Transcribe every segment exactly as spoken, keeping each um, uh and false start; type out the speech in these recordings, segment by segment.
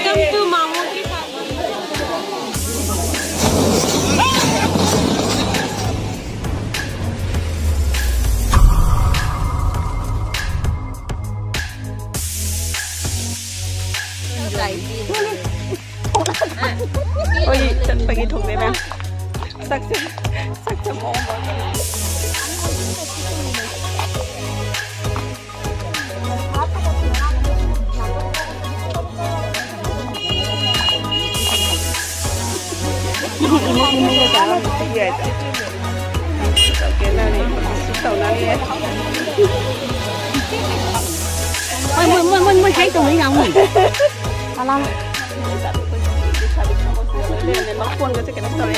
Welcome to मामू की शादी। ꯑꯩꯈꯣꯏꯒꯤ ꯆꯠꯄꯒꯤ ꯊꯣꯡꯗꯣꯏ ꯃꯌꯥꯝ꯫ ꯁꯛꯁꯦ, ꯁꯛꯁꯦ ꯃꯑꯣꯡ ꯃꯥꯟꯗꯅ꯫ ꯃꯣꯏ, ꯃꯣꯏ, ꯃꯣꯏ, ꯃꯣꯏ, ꯃꯣꯏ ꯍꯥꯏ ꯇꯧꯅꯩ ꯉꯥꯡꯉꯣꯏ꯫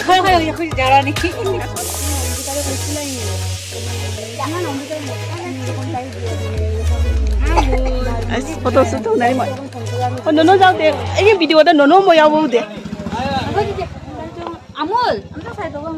ꯍꯣꯏ, ꯍꯣꯏ, ꯍꯣꯏ, ꯑꯩꯈꯣꯏ ꯌꯥꯔꯛꯑꯅꯤ꯫ ꯑꯁ, photo shoot ꯇꯧꯅꯔꯤ ꯃꯣꯏ꯫ ꯑꯣ, ꯅꯣꯅꯣ ꯌꯥꯎꯗꯦ꯫ ꯑꯩꯒꯤ video ꯗ ꯅꯣꯅꯣ ꯑꯃ ꯌꯥꯎꯕ ꯎꯗꯦ꯫ ꯑꯃꯨꯜ, ꯑꯝꯇ ꯁꯥꯏꯗꯣꯛꯑꯣ꯫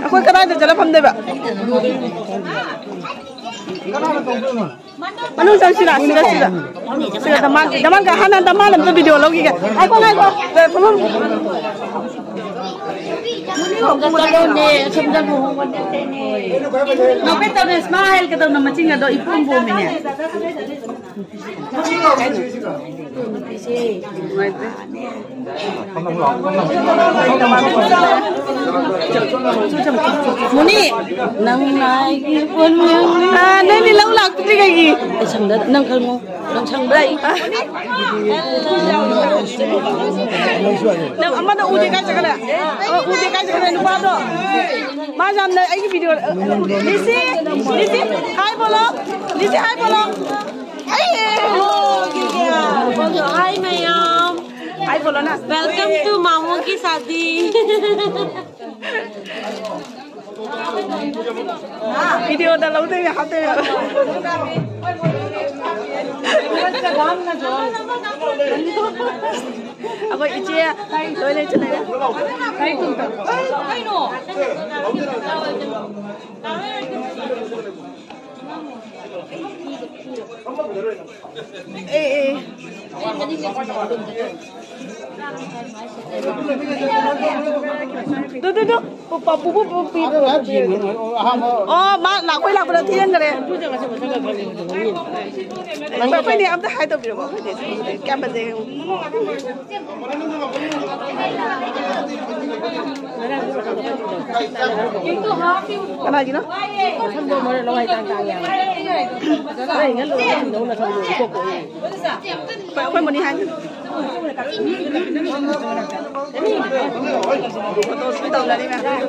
ꯑꯩꯈꯣꯏ ꯀꯗꯥꯏꯗ ꯆꯠꯂ ꯐꯝꯗꯣꯏꯕ? ꯃꯅꯨꯡ ꯆꯪꯁꯤꯔꯥ? ꯁꯤꯗ, ꯁꯤꯗ꯫ ꯁꯤꯗ ꯗꯃꯥꯟ, ꯗꯃꯥꯟ ꯀ-, ꯍꯥꯟꯅ ꯗꯃꯥꯟ ꯑꯝꯇ video ꯂꯧꯈꯤꯒꯦ꯫ ꯉꯥꯏꯈꯣ, ꯉꯥꯏꯈꯣ꯫ ꯐꯝꯐꯝ꯫ ꯆꯠꯂꯣꯅꯦ, ꯑꯁꯣꯝꯗ ꯂꯨꯍꯣꯡꯕ ꯆꯠꯇꯣꯏꯅꯦ꯫ ꯅꯥꯎꯕꯦꯝꯇꯣꯟꯅ smile ꯀꯗꯧꯅ ꯃꯆꯤꯟ ꯑꯗꯣ ꯏꯄꯣꯝ ꯄꯣꯝꯃꯤꯅꯦ꯫ ꯃꯨꯅꯤ, ꯅꯪ ꯅꯥꯏꯒꯤ ꯄꯣꯟ ꯃꯌꯥꯝ꯫ ꯑꯥ, ꯅꯪꯗꯤ ꯂꯧ ꯂꯥꯛꯇ꯭ꯔꯤ ꯀꯩꯒꯤ? ꯑꯩ ꯁꯪꯗ, ꯅꯪ ꯈꯪꯉꯣ, ꯅꯪ ꯁꯪꯕ꯭ꯔꯥ ꯑꯩ? ꯅꯪ ꯑꯃꯗ ꯎꯗꯦ ꯀꯥꯏ ꯆꯠꯈ꯭ꯔꯦ? ꯑꯣ, ꯎꯗꯦ ꯀꯥꯏ ꯆꯠꯈ꯭ꯔꯦ ꯅꯨꯄꯥꯗꯣ? ꯃꯥ ꯌꯥꯝꯅ ꯑꯩꯒꯤ video, ꯂꯤꯁꯤ, ꯂꯤꯁꯤ, hi ꯕꯣꯂꯣ, ꯂꯤꯁꯤ, hi ꯕꯣꯂꯣ꯫ Hi ꯃꯌꯥꯝ꯫ Hi ꯕꯣꯂꯣ ꯅꯪ꯫ Welcome to मामू की शादी। Video ꯗ ꯂꯧꯗꯣꯏꯅꯦ, ꯍꯥꯞꯇꯣꯏꯅꯦ꯫ ꯑꯩꯈꯣꯏ ꯏꯆꯦ ꯂꯣꯏ ꯂꯩ ꯆꯠꯂꯦ꯫ ꯑꯦ ꯑꯦ꯫ ꯇꯨ ꯇꯨ ꯇꯨ꯫ ꯄꯨ- ꯄꯨ- ꯄꯨ- ꯄꯨ- ꯄꯨ- ꯄꯨ- ꯑꯣ, ꯃꯥ ꯂꯥꯛꯄꯩ ꯂꯥꯛꯄꯗ ꯊꯤꯖꯤꯟꯈ꯭ꯔꯦ꯫ ꯑꯩꯈꯣꯏꯅꯦ ꯑꯝꯇ ꯍꯥꯏ ꯇꯧꯕꯤꯔꯕꯣ? ꯑꯩꯈꯣꯏꯅꯦ ꯀꯌꯥꯝ ꯐꯖꯩ ꯌꯦꯡꯉꯨ꯫ ꯀꯅꯥꯒꯤꯅꯣ? ꯑꯩꯈꯣꯏ ꯃꯅꯤ ꯍꯥꯏ꯫ ꯐꯣꯇꯣꯁꯨ ꯇꯧꯅꯔꯤ ꯃꯌꯥꯝ꯫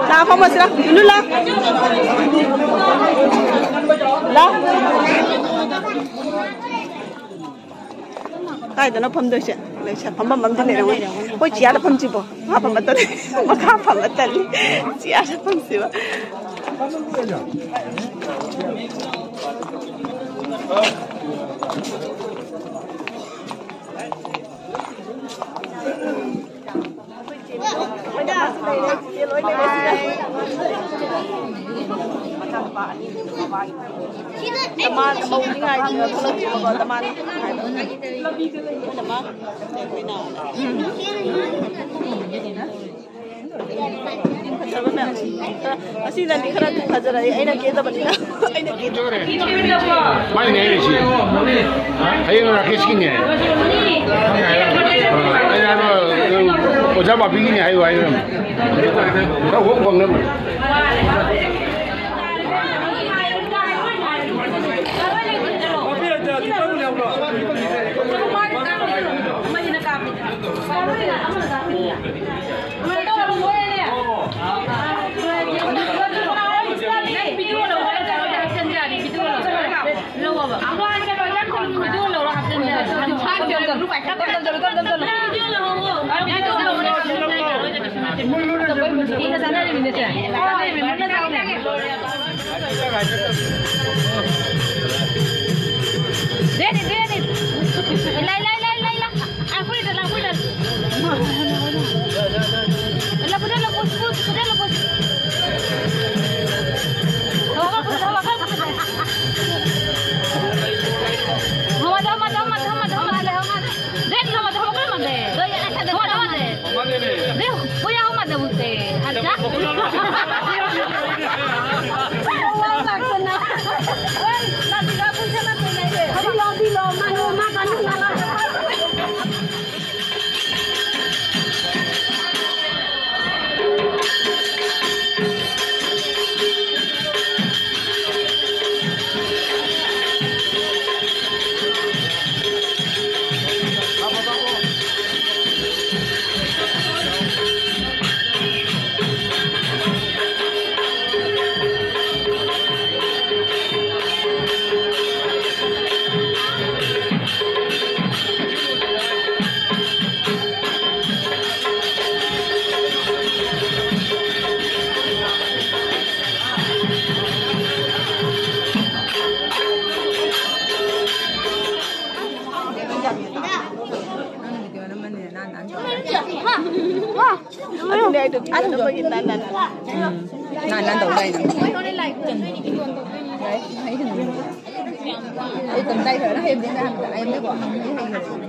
ꯂꯥ ꯐꯝꯃꯁꯤꯔ? ꯂꯨꯂꯨ ꯂꯥ꯫ ꯂꯥ꯫ ꯀꯥꯏꯗꯅꯣ ꯐꯝꯗꯣꯏꯁꯦ? ꯂꯩꯁꯥ ꯐꯝꯐꯝ ꯑꯝꯗꯤ ꯂꯩꯔꯝꯒꯅꯤ꯫ ꯑꯩꯈꯣꯏ ꯆꯤꯌꯥꯔꯗ ꯐꯝꯁꯤꯕꯣ? ꯃꯈꯥ ꯐꯝꯕ ꯇꯜꯂꯤ꯫ ꯃꯈꯥ ꯐꯝꯕ ꯇꯜꯂꯤ꯫ ꯆꯤꯌꯥꯔꯗ ꯐꯝꯁꯤꯕ꯫ ꯗꯃꯥꯟ ꯃꯧ ꯅꯤꯡꯉꯥꯏꯗꯨꯅ ꯊꯣꯛꯂꯛꯇ꯭ꯔꯤꯕꯀꯣ, ꯗꯃꯥꯟ ꯅꯤꯡꯉꯥꯏꯗꯨꯅ꯫ ꯃꯣꯏꯅ ꯃꯥ ꯀꯩꯅꯣ꯫ ꯐꯖꯕ ꯃꯌꯥꯝ꯫ ꯈꯔ, ꯑꯁꯤꯅꯗꯤ ꯈꯔ ꯐꯖꯔꯛꯑꯦ, ꯑꯩꯅ ꯀꯦꯗꯕꯅꯤꯅ꯫ ꯑꯩꯅ ꯀꯦꯗꯕ꯫ ꯃꯥꯏꯅꯦ ꯍꯥꯏꯔꯤꯁꯤ꯫ ꯍꯌꯦꯡ ꯔꯥꯀꯦꯁꯀꯤꯅꯦ꯫ ꯑ, ꯑꯩꯅ ꯍꯥꯏꯕ, ꯑꯣꯖꯥ ꯕꯥꯕꯤꯒꯤꯅꯦ ꯍꯥꯏꯌꯨ ꯍꯥꯏꯔꯝꯃꯦ꯫ ꯈꯔ ꯍꯣꯡ ꯐꯪꯅꯕ꯫ ꯃꯨꯟꯅ ꯆꯥꯅꯔꯤꯃꯤꯅꯦ ꯁꯦ꯫ ꯆꯥꯅꯔꯤꯃꯤ, ꯃꯨꯟꯅ ꯆꯥꯎꯅꯦ꯫ ꯗꯦꯅꯤ, ꯗꯦꯅꯤ꯫ ꯂꯥꯏ, ꯂꯥꯏ, ꯂꯥꯏ, ꯂꯥꯏ, ꯂꯥꯏ꯫ ꯑꯩꯈꯣꯏꯗ ꯂꯥꯛ, ꯑꯩꯈꯣꯏꯗ꯫ ꯂꯥꯛ, ꯄꯨꯗ ꯂꯥꯛ, ꯄꯨ, ꯄꯨ, ꯄꯨꯗ ꯂꯥꯛ, ꯄꯨ꯫ ꯊꯣꯛꯑꯒ ꯄꯨ, ꯊꯣꯛꯑꯒ ꯄꯨ꯫ ꯍꯣꯃꯗ, ꯍꯣꯃꯗ, ꯍꯣꯃꯗ, ꯍꯣꯃꯗ, ꯍꯣꯃꯗ꯫ ꯗꯦꯅꯤ, ꯍꯣꯃꯗ, ꯍꯣꯃꯗ, ꯍꯣꯃꯗ꯫ ꯍꯣꯃꯗ, ꯍꯣꯃꯗ꯫ ꯗꯦ, ꯄꯨꯌꯥ ꯍꯣꯃꯗ ꯕꯨꯇꯦ꯫ ꯍꯟꯖꯥ꯫ ꯋꯥ ꯂꯥꯛꯇꯅ꯫ ꯍꯣꯏ, ꯂꯥꯛꯇꯅ ꯄꯨꯟꯁꯤꯜꯂꯛꯄꯅꯦ꯫ ꯗꯤꯂꯣ, ꯗꯤꯂꯣ, ꯃꯥꯅꯨ, ꯃꯥ, ꯃꯥꯅꯨ, ꯃꯥ, ꯃꯥ꯫ ꯑꯗꯨꯅꯦ ꯑꯩꯗꯣ ꯚꯤꯗꯤꯑꯣ ꯅꯝꯕꯒꯤ ꯅꯥꯟ ꯅꯥꯟ꯫ ꯎꯝ꯫ ꯅꯥꯟ ꯅꯥꯟ ꯇꯧ ꯂꯩꯅꯦ꯫ ꯑꯩ ꯀꯩꯝ ꯇꯥꯏ ꯈꯔ ꯍꯩꯕꯅꯤꯅ ꯍꯥꯏꯕꯗ ꯑꯩ ꯑꯃꯗꯀꯣ ꯍꯪꯕꯗꯤ ꯍꯩꯈ꯭ꯔꯦ꯫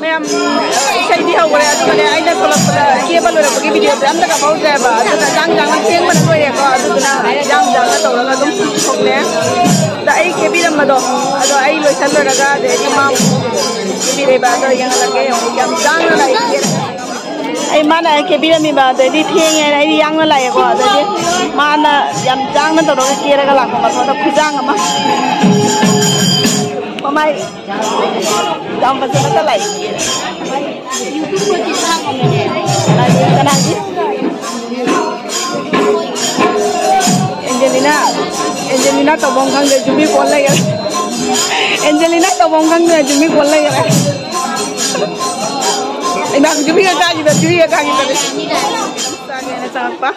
ꯃꯌꯥꯝ ꯏꯁꯩꯗꯤ ꯍꯧꯈ꯭ꯔꯦ, ꯑꯗꯨꯒꯅꯦ, ꯑꯩꯅ ꯊꯣꯛꯂꯛꯄꯗ ꯀꯦꯕ ꯂꯣꯏꯔꯛꯄꯒꯤ ꯚꯤꯗꯤꯑꯣꯁꯦ ꯑꯝꯇ ꯀꯥꯞꯍꯧꯗ꯭ꯔꯦꯕ꯫ ꯑꯗꯨꯅ ꯖꯥꯡ ꯖꯥꯡꯅ ꯊꯦꯡꯕꯅ ꯂꯣꯏꯔꯦꯀꯣ꯫ ꯑꯗꯨꯗꯨꯅ ꯖꯥꯡ ꯖꯥꯡꯅ ꯇꯧꯔꯒ ꯑꯗꯨꯝ ꯊꯣꯛꯂꯦ꯫ ꯑꯗ ꯑꯩ ꯀꯦꯕꯤꯔꯝꯕꯗꯣ, ꯑꯗꯣ ꯑꯩ ꯂꯣꯏꯁꯜꯂꯨꯔꯒ ꯑꯗꯩꯗꯤ ꯃꯥ ꯑꯃꯨꯛ ꯀꯦꯕꯤꯔꯦꯕ꯫ ꯑꯗꯣ ꯌꯦꯡꯍꯜꯂꯛꯀꯦ, ꯌꯦꯡꯉꯨ, ꯌꯥꯝ ꯖꯥꯡꯅ ꯂꯥꯛꯏ꯫ ꯑꯩ ꯃꯥꯅ ꯑꯩ ꯀꯦꯕꯤꯔꯝꯃꯤꯕ, ꯑꯗꯩꯗꯤ ꯊꯦꯡꯉꯦꯅ ꯑꯩꯗꯤ ꯌꯥꯡꯅ ꯂꯥꯛꯑꯦꯀꯣ꯫ ꯑꯗꯩꯗꯤ ꯃꯥꯅ ꯌꯥꯝ ꯖꯥꯡꯅ ꯇꯧꯔꯒ ꯀꯦꯔꯒ ꯂꯥꯛꯄ ꯃꯊꯣꯟꯗ ꯈꯨꯖꯥꯡ ꯑꯃ꯫ ꯃꯃꯥꯏ ꯌꯥꯝ ꯐꯖꯅ ꯂꯥꯛꯏ꯫ ꯀꯅꯥꯒꯤ? ꯑꯦꯟꯖꯦꯂꯤꯅꯥ, ꯑꯦꯟꯖꯦꯂꯤꯅꯥ ꯇꯧꯐꯝ ꯈꯪꯗꯦ, ꯖꯨꯃꯤ ꯀꯣꯜ ꯂꯩꯈꯔꯦ꯫ ꯑꯦꯟꯖꯦꯂꯤꯅꯥ ꯇꯧꯐꯝ ꯈꯪꯗꯦ, ꯖꯨꯃꯤ ꯀꯣꯜ ꯂꯩꯈꯔꯦ꯫ ꯏꯃꯥ, ꯖꯨꯃꯤꯒ ꯀꯥꯈꯤꯕ, ꯖꯨꯃꯤꯒ ꯀꯥꯈꯤꯕꯅꯦ꯫ ꯆꯥꯒꯦꯅ ꯆꯪꯉꯛꯄ꯫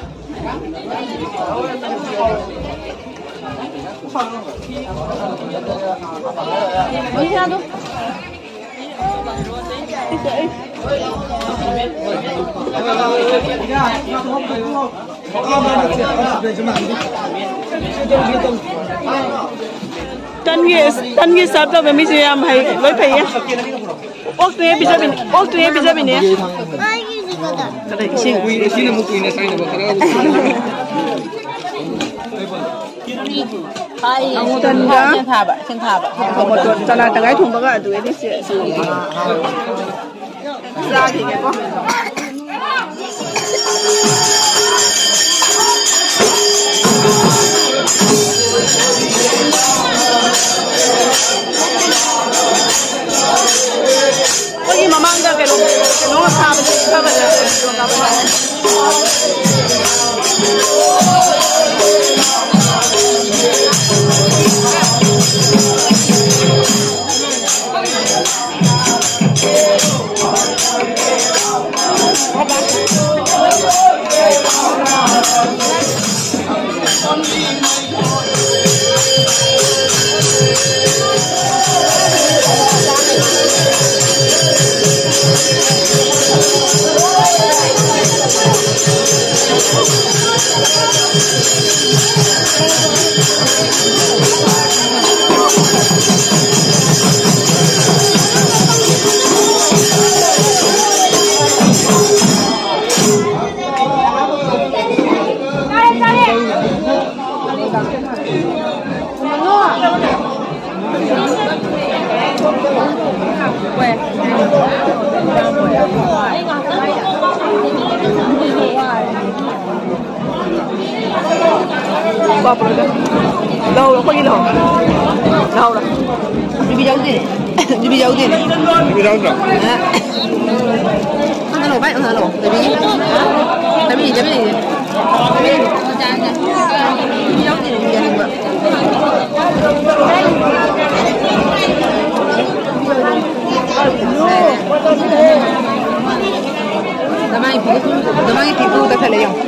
ꯇꯟꯒꯤ, ꯇꯟꯒꯤ ꯁꯔꯞ ꯇꯧꯕ ꯃꯤꯁꯦ ꯌꯥꯝ ꯍꯩ, ꯂꯣꯏ ꯐꯩꯌꯦ꯫ ꯑꯣꯛꯇꯨꯅꯦ ꯄꯤꯖꯕꯤꯅꯦ, ꯑꯣꯛꯇꯨꯅꯦ ꯄꯤꯖꯕꯤꯅꯦ꯫ ꯀꯗꯥꯏ ꯏꯁꯤꯡ? ꯏꯁꯤꯡ ꯑꯃꯨꯛ ꯀꯨꯏꯅ ꯆꯥꯏꯅꯕ ꯈꯔ꯫ ꯇꯟꯒ ꯏꯁꯤꯡ ꯊꯥꯕ, ꯏꯁꯤꯡ ꯊꯥꯕ꯫ ꯆꯅꯥ ꯇꯪꯈꯥꯏ ꯊꯣꯡꯕꯒ ꯑꯗꯨ ꯑꯦꯅꯤ ꯁꯦ ꯆꯥꯈꯤꯒꯦꯀꯣ꯫ ꯑꯩꯈꯣꯏꯒꯤ ꯃꯃꯥꯡꯗ ꯀꯩꯅꯣ, ꯀꯩꯅꯣ ꯁꯥꯕꯁꯦ ꯈꯔ ꯐꯖꯅ ꯂꯧꯍꯧꯔꯣ, ꯑꯩꯈꯣꯏꯒꯤ ꯂꯧꯍꯧꯔꯣ꯫ ꯂꯧꯍꯧꯔꯣ꯫ ꯌꯨꯕꯤ ꯌꯥꯎꯗꯦ꯫ ꯌꯨꯕꯤ ꯌꯥꯎꯗꯦ꯫ ꯌꯨꯕꯤ ꯌꯥꯎꯗ꯭ꯔꯣ? ꯑ꯫ ꯍꯪꯍꯜꯂꯣ, ꯚꯥꯏ, ꯍꯪꯍꯜꯂꯣ꯫ ꯆꯥꯕꯤꯅꯤ? ꯍꯥ? ꯆꯥꯕꯤꯅꯤ, ꯆꯥꯕꯤꯅꯤ꯫ ꯆꯥꯕꯤꯅꯤ꯫ ꯌꯨꯕꯤ ꯌꯥꯎꯗꯦ, ꯌꯨꯕꯤ ꯌꯥꯎꯗꯦ꯫ ꯅꯃꯥꯏ ꯐꯤꯗꯨ, ꯅꯃꯥꯏ ꯐꯤꯗꯨ ꯇꯛꯁꯜꯂꯦ ꯌꯦꯡꯉꯣ꯫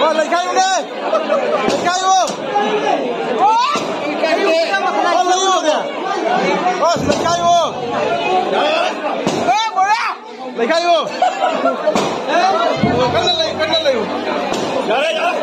ꯍꯣꯏ, ꯂꯩꯈꯥꯏꯌꯨꯅꯦ! ꯂꯩꯈꯥꯏꯌꯨ! ꯍꯣꯏ, ꯂꯩꯌꯨꯅꯦ! ꯍꯣꯏ, ꯂꯩꯈꯥꯏꯌꯨ! ꯂꯩꯈꯥꯏꯌꯨ! ꯀꯟꯅ ꯂꯩꯌꯨ, ꯀꯟꯅ ꯂꯩꯌꯨ! ꯌꯥꯔꯦ, ꯌꯥꯔꯦ!